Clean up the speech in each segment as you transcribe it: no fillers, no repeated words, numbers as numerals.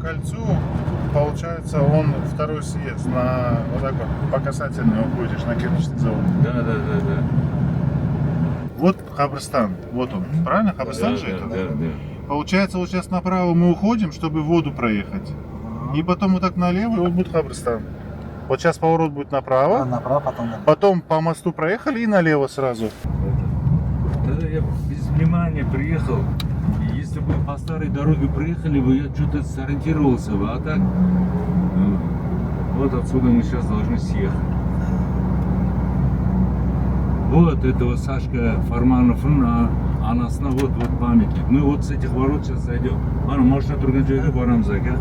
кольцу, получается, он второй съезд на вот так вот по касательной уходишь на кирпичный завод. Да, да, да, да. Вот Кабрстан, вот он. Правильно? Кабрстан Да, же да, это? да, да. Получается, вот сейчас направо мы уходим, чтобы в воду проехать. И потом вот так налево, и вот будет Кабрстан. Вот сейчас поворот будет направо. А, направо, потом налево. Потом по мосту проехали и налево сразу. Тогда я без внимания приехал. И Если бы по старой дороге приехали бы, я что-то сориентировался бы. А так, ну, вот отсюда мы сейчас должны съехать. Вот этого Сашка Фармановның а, anasına вот вот памятник. Мы вот с этих ворот сейчас зайдем. Mana mashina turgan joyga boramiz aka.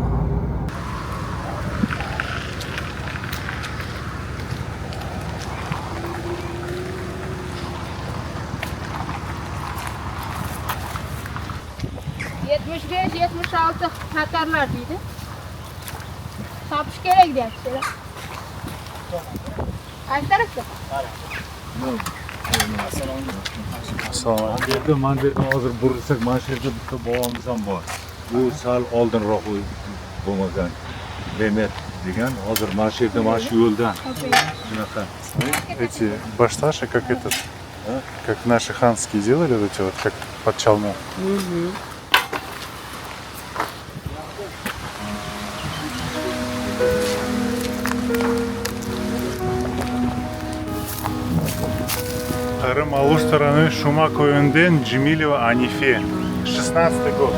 Yetmish besh, 76 tatarlar deydi. Topish kerak deyapti. Qaysi tarafda? Assalomu Mana bu yerda, mana bu yerdan hozir burilsak, mana shu yerda bitta bobomiz ham bor. Bu sal oldinroq bo'lmagan. Mehmet degan hozir mana shu yerda, mana shu yo'ldan shunaqa. Эти башташи, как этот, А? как наши ханские делали вот эти вот, как под чалму. Qırım Aluşta rayonı Şuma köyünden Cemileva Anife. 16 год.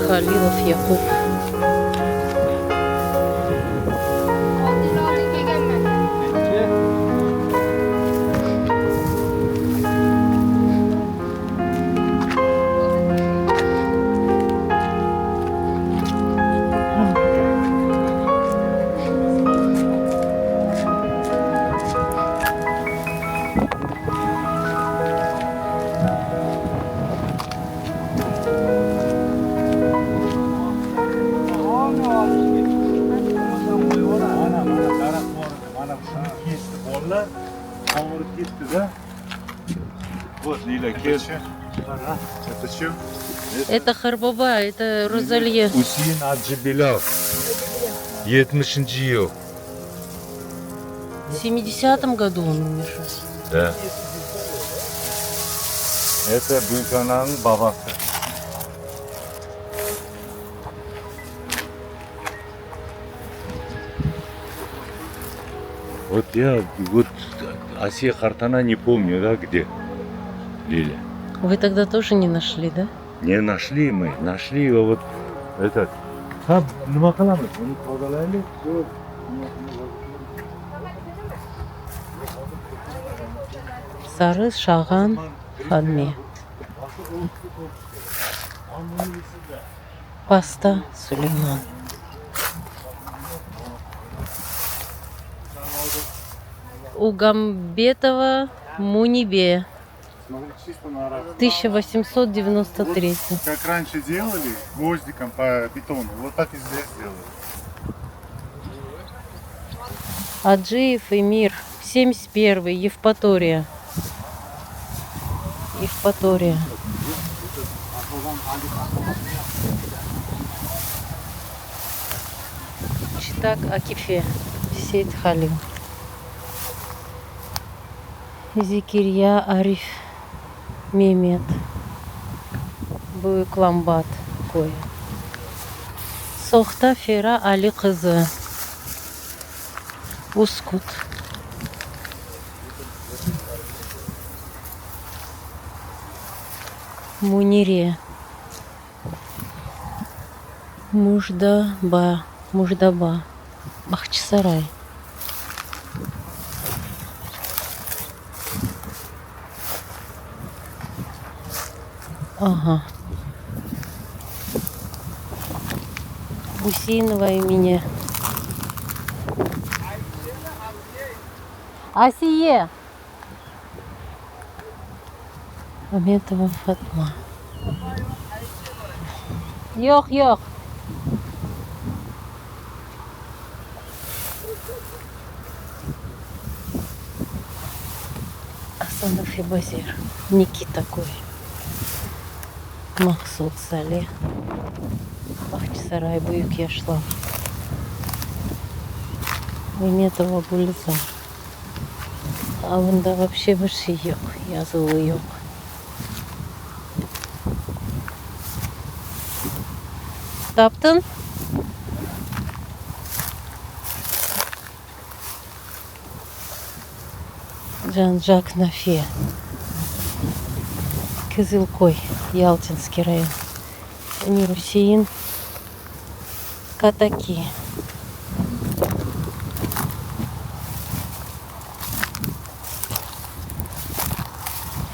Халилов Якуб. 6 yil oldin kelganman. Mana mana daraxt bor edi. Mana shuni kesdi bolalar. Tomiri ketdi-da. Вот Lila kel. Qara. Это что? Это Харбаба, это Розалье. Useyn Adjibilov. 70-yil. В 70-м году он умер. Да. Это büyükananın babası. Вот я вот Асия qartana не помню, да, где Лиля. Вы тогда тоже не нашли, да? Не нашли мы, нашли его вот этот. Ha, nima qilamiz? Uni tozalaylik. Сары Шаган Фанме. Паста Сулейман. Угамбетова Мунибе. Смотри, чисто на арабском. 1893. Как раньше делали, гвоздиком по бетону, вот так и здесь делали. Аджиев Эмир. 71 Евпатория. Евпатория. Читак Акифе. Сейд Халим. Зикирья Ариф Мемет. Büyük Lambat köyü. Sohta Fera Ali qızı. Uskut. Münire. Mujdaba, Mujdaba. Bahçisaray. Aha. Useinova Emine. Asiye. Ametova Fatma. Yoq, yoq. Asanov Ebazer. Nikita köy. Maqsud Sale. Bahçisaray, Büyük Yaşlav. Memetova Gülizar. A bunda vapşe bir şey yoq, yazılı yoq. Taptıñ? Jan-Jak Nafiye. Kızılköy, Yaltinskiy rayon. Emir-Üsein Kataki.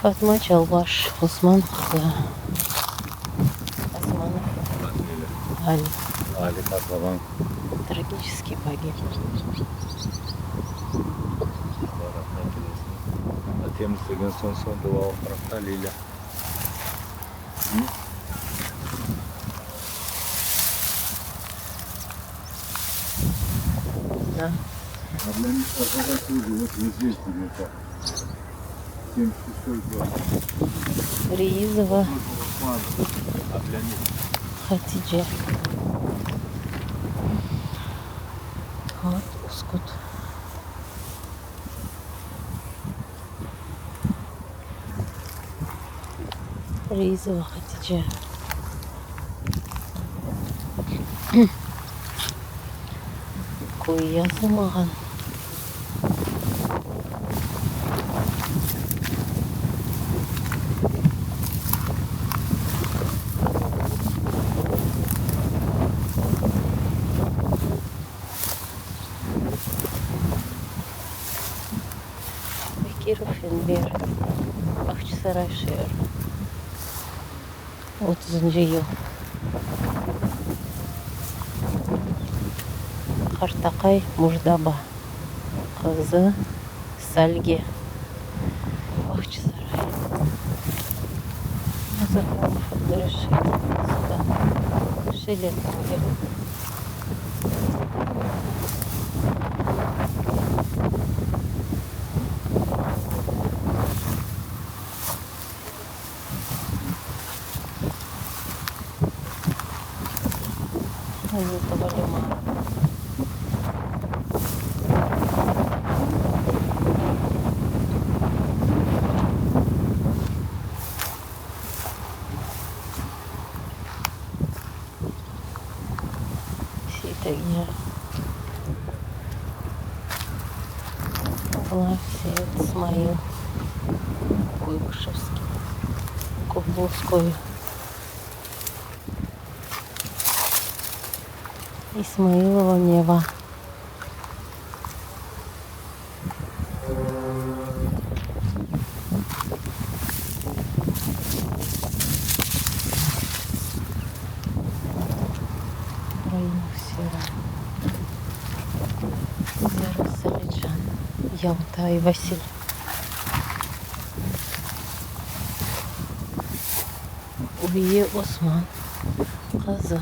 Fatma Çalbaş Osman qızı. Osmanov Ali. Ali qartbabañ. Tragiçeskiy pogib. Allah rahmet eylesin. Temizlegen soñ soñ dua oqurıq da Lilâ. Da. Reizova Hatice. Vot Uskut. Reizova Hatice. Köy yazılmağan. Bekirov Enver, Bahçisaray şeeri, otuzıncı yıl. Qartaqay Mujdaba qızı Salge, Bahçisaray. Muzafarov Abdureşit, Sudaq, Şelet köyü. Ametova Lemara. Seytagir. Seyit Smail. Kuybışevskiy. Kuvluz köyü. İsmailova Meva. Raimov Sera. Zera Salican. Yalta Ayvasil. Üriye Osman qızı.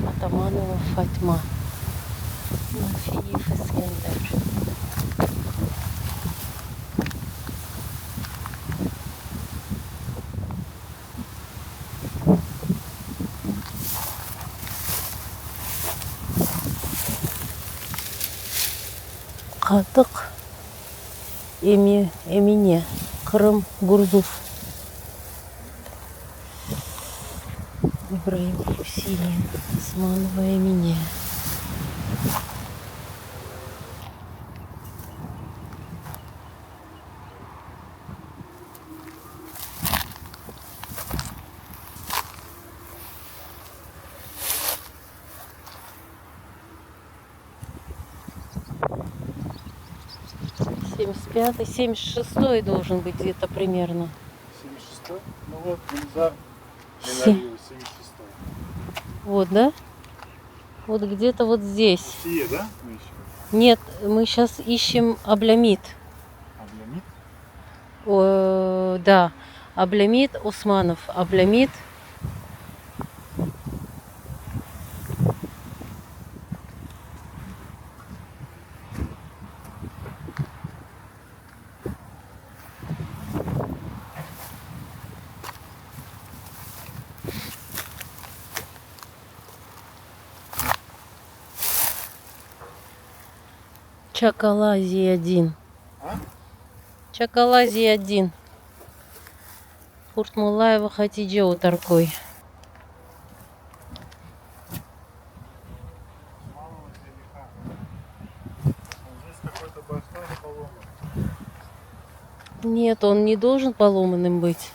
Atamanova Fatma. Nafiyev Eskender. Qatıq Emine, Qırım, Gurzuf. İbraimov Üsein, Osmanova Emine. 75-й, 76-й должен быть где-то примерно. 76-й? Ну вот, Гульзар Се- Миналиева, 76-й. Вот, да? Вот где-то вот здесь. Сие, да? Мы ищем? Нет, мы сейчас ищем Аблямит. Аблямит? Э, да, Аблямит Усманов. Аблямит. Чакалазий 1. А? Чакалазий 1. Куртмулаева Хатидже Утаркой. Малого Зелиха. Здесь какой-то баштан поломан. Нет, он не должен поломанным быть.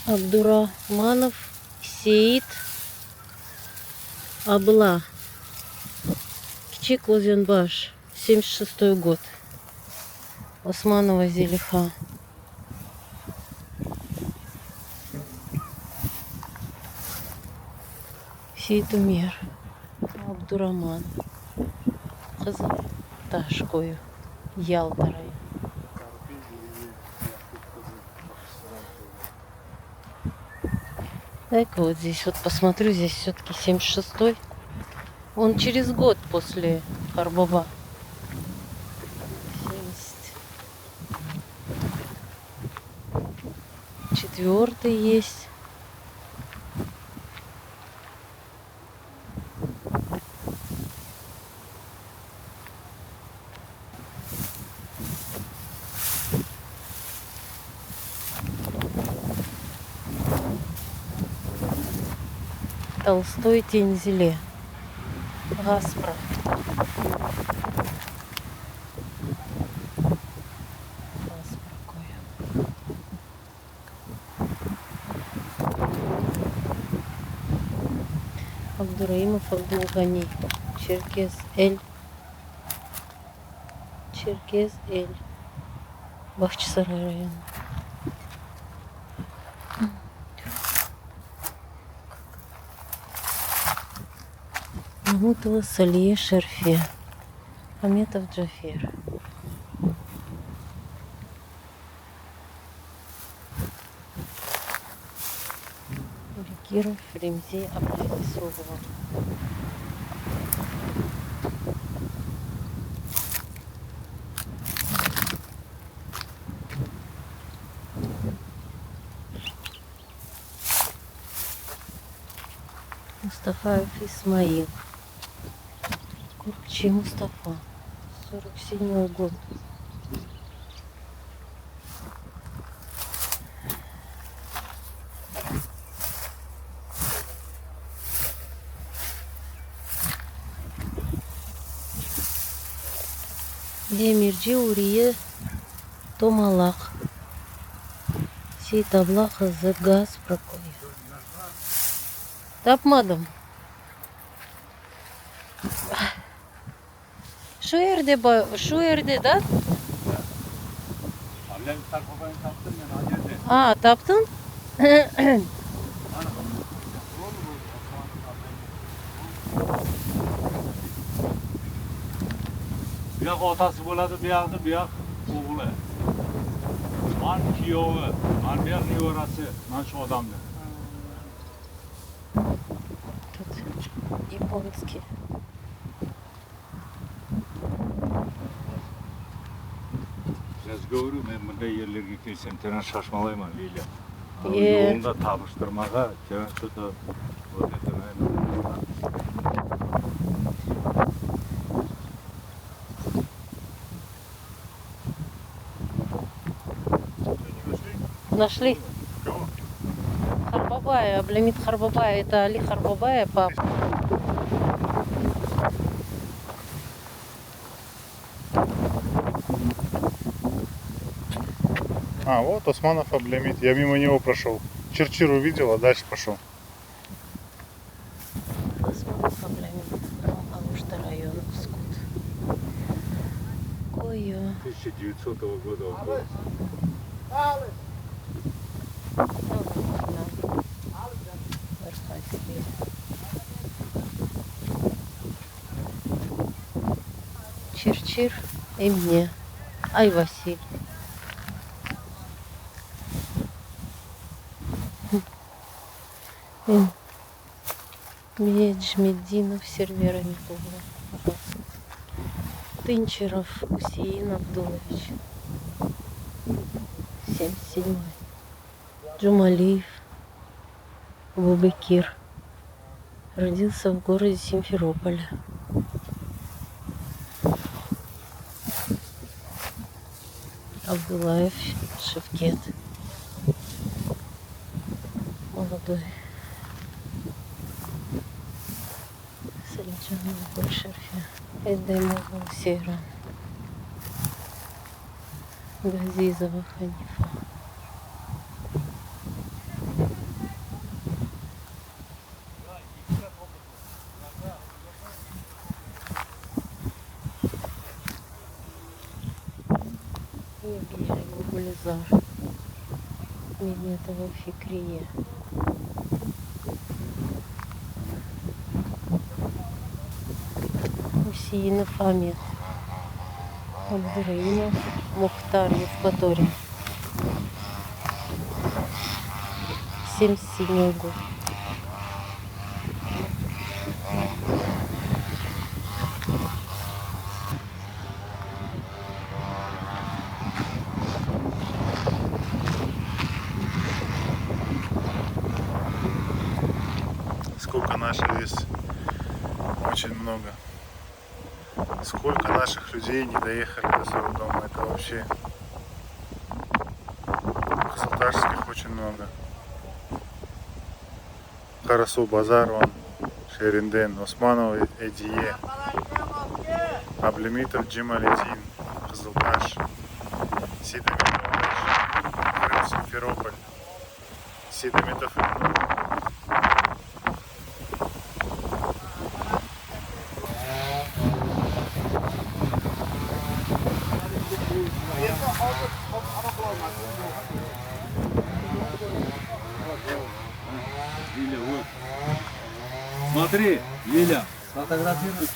Абдурахманов Сеит Абла. Кичик Озенбаш, 76 год. Османова Зелиха. Сейтумер. Абдураман. Qızıl Taş köyü. Yalta rayonı. Дай-ка вот здесь вот посмотрю, здесь все-таки 76-й. Он через год после Харбаба. 74 есть. Толстой Тензиле. Гаспра. Гаспра köyü. Абдураимов Абдулгани. Черкес Эль. Черкес Эль. Бахчисарай районы. Мамутова Салие Шерфе. Аметов Джафер. Киров Ремзи Абдулисовова. Мустафаев Исмаил. Куркчи Мустафа. 47 год. Demirci Uriye Tomalaq. Seytabla qızı Gaspra köyü. Tapmadım. Şu yerde, şu yerde da? A, taptın? Bu yoq otasi bo'ladi, bu yoqni bu yoq o'g'li. Man kuyovi, man bu yoq nevarasi, man shu odamni. Тут японский. Сейчас говорю, men bunday yerlerge kelsem, teran şaşmalayman, Lilya. Е. Yolunda tabıştırmağa, teran что-то вот это, наверное. Нашли? Кого? Харбабая, Аблямит Харбабая, это Али Харбабая, папа. А, вот Османов Аблямит. Я мимо него прошел. Черчир увидел, а дальше пошел. Османов Аблямит, Алушта район, Скут. Кою. 1900 года он был. Чир-чир и мне. Ай, Василь. Меджмединов Сервера Тынчеров Усеин Абдулович. 77 Джумалиев Бубекир. Родился в городе Симферополе. Абдулаев Шевкет. Молодой. Салимджанов Гульшерфе. Эдемова Сейран. Газизова Ханифа. Евгений Гулизар. Меметова Фикрие. Усеинов Амет. Абдураимов Мухтар Евпатория. 77 год. Сколько наших здесь? Очень много. Сколько наших людей не доехали до своего дома. Это вообще... Кызылташских очень много. Карасу Базар, он, Шеринден, Османов Эдие, Аблемитов Джималедин, Кызылташ, Сидаметов Крым, Симферополь, Сидаметов Лиля, вот. Смотри, Лиля, сфотографируй.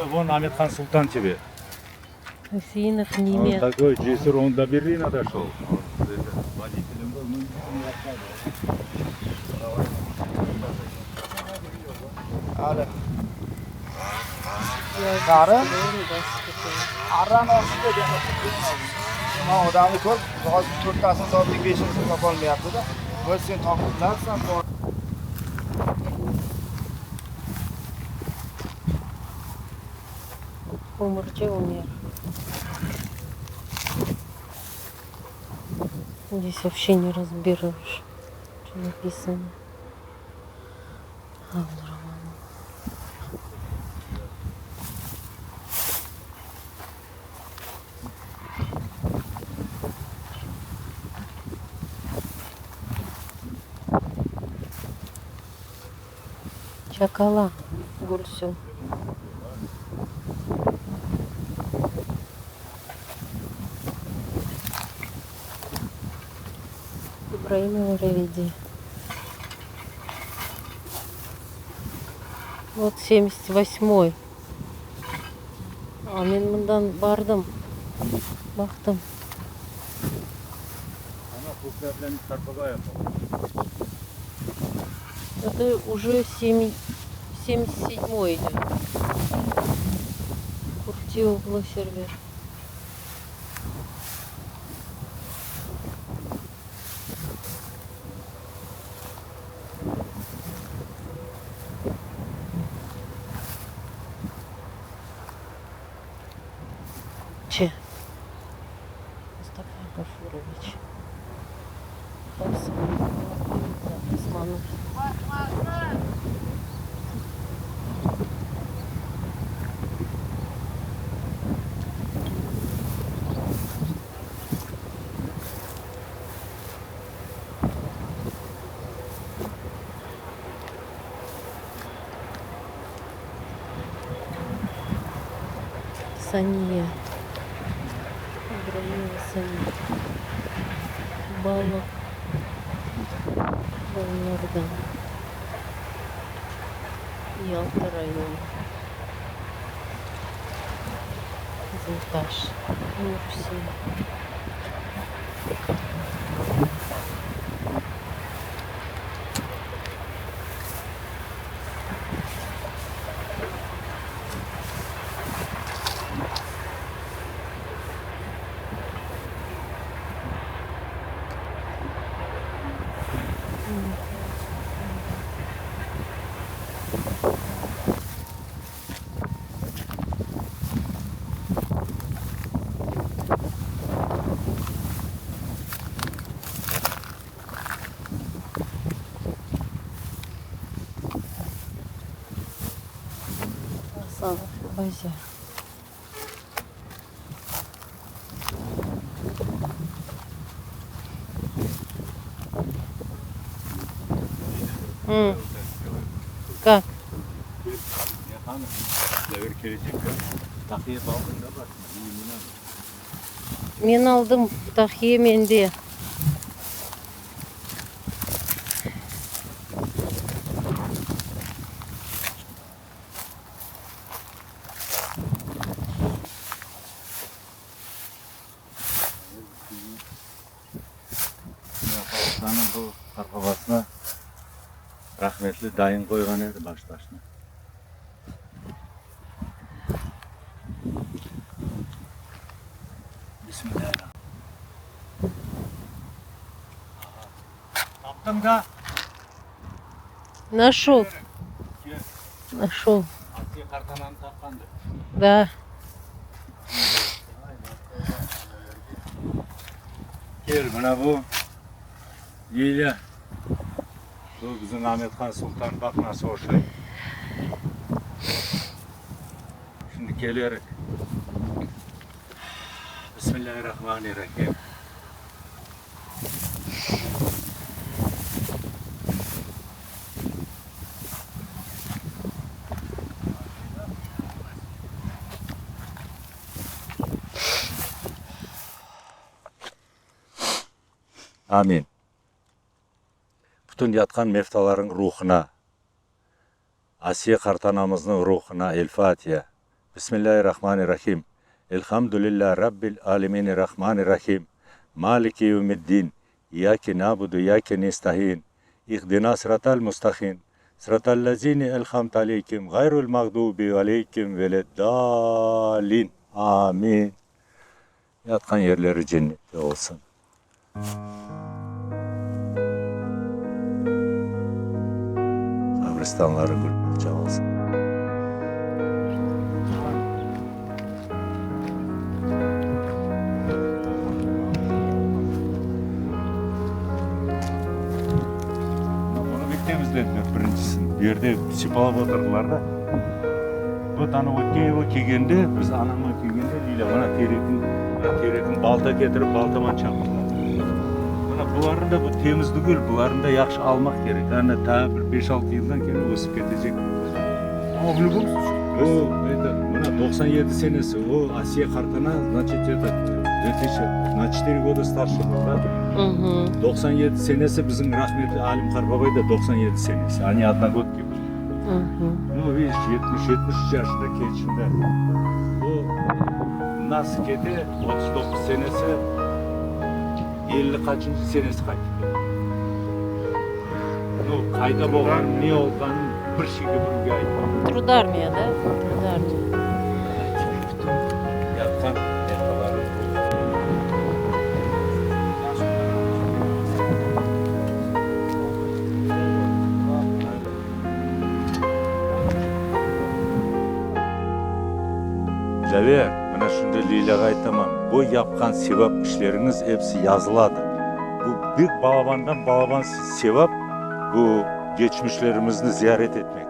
Вон Амирхан Султан тебе. Усеинов Он Немет. такой джессур, он до Берлина дошел. Он это, водителем был, ну, не рассказывал. Qari arrani ostida man odamni ko'p hozir to'rttasini topdik beshinchisini topolmayaptida voy sen topiblarsan bor Умурчи умер. Здесь вообще не разберешь, что написано. Абдураманов. Чакала Гульсю. Ибраимова Ревиди. Вот 78-й. A men mından bardım. Baqtım. Она Куртаблян Карпагая. Это уже 7, 77-й идет. Куртиоглу сервер. Че? Мустафа Гафурович. Saniye. Abraimova Saniye. Balıq. Balalardan. Yalta rayonı. Qızıltaş. Rusiye. Asanov Bazar. Как? Men aldım, tahiye mende. Qazaqstannıñ bu qartbabasına rahmetli dayım qoyğan edi baştaşnı. Taptıñ da. Našel. Našel. Asiye qartananı tapqandır. Da. Kel, mına bu Lilâ. Bu bizim Amethan Sultan, baq nasıl oşay. Şimdi kelerik. Bismillahirrahmanirrahim. Amin. Bütün yatqan meftalarıñ ruhuna, Asiye qartanamıznıñ ruhuna El-Fatiha. Bismillahirrahmanirrahim. Elhamdülillah Rabbil aleminirrahmanirrahim. Maliki yevmiddin. İyyâke na'budu iyyâke nestaîn. İhdina sıratal mustaqim. Sıratal lezîne elhamte aleyhim gayrul mağdubi aleyhim veleddâllin. Amin. Yatqan yerleri cennette olsun. Qabristanları gül bağça olsun. Bunı bek temizlediler birincisini. Bu yerde sipalap oturdılar da. Vot ana ötken yılı kelgende, biz anamla kelgende, Lilâ, mına terekni, mına terekni balta ketirip, baltaman çaptılar. Mına bularnı da bu temiz tügül, bularnı da yahşı almaq kerek. Ana taa bir beş-altı yıldan kene ösip ketecek. Amma v lübom sluçaye. O, eto, mına 97 senesi, o Asiye qartana, znaçit, eto, dve tısячi, na çetiri goda starşe был, da? 97 senesi bizim rahmetli Alim qartbabay da 97 senesi, oni odnogodki были. Nu, vidiş, 70, 73 yaşında keçindi. O, nasıl kete, 39 senesi, 50 qaçıncı senesi qaytıp kele. Nu, qayda bolğanın, ne olğanın bir şeyge birevge aytmay. Трудармия, da? Трудармия. Bütün yatqan meftaları. Dilâver, mına şimdi Leylâğa aytaman, bu yapqan sevap işleriñiz episi yazıladı. Bu bek balabandan balaban sevap, bu geçmişlerimizni ziyaret etmek.